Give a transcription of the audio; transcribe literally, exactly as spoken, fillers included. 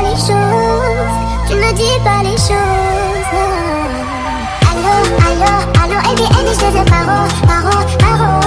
Les choses, tu me dis pas les choses. Allo, allo, allo, A B N, ich dir dir paro, paro, paro.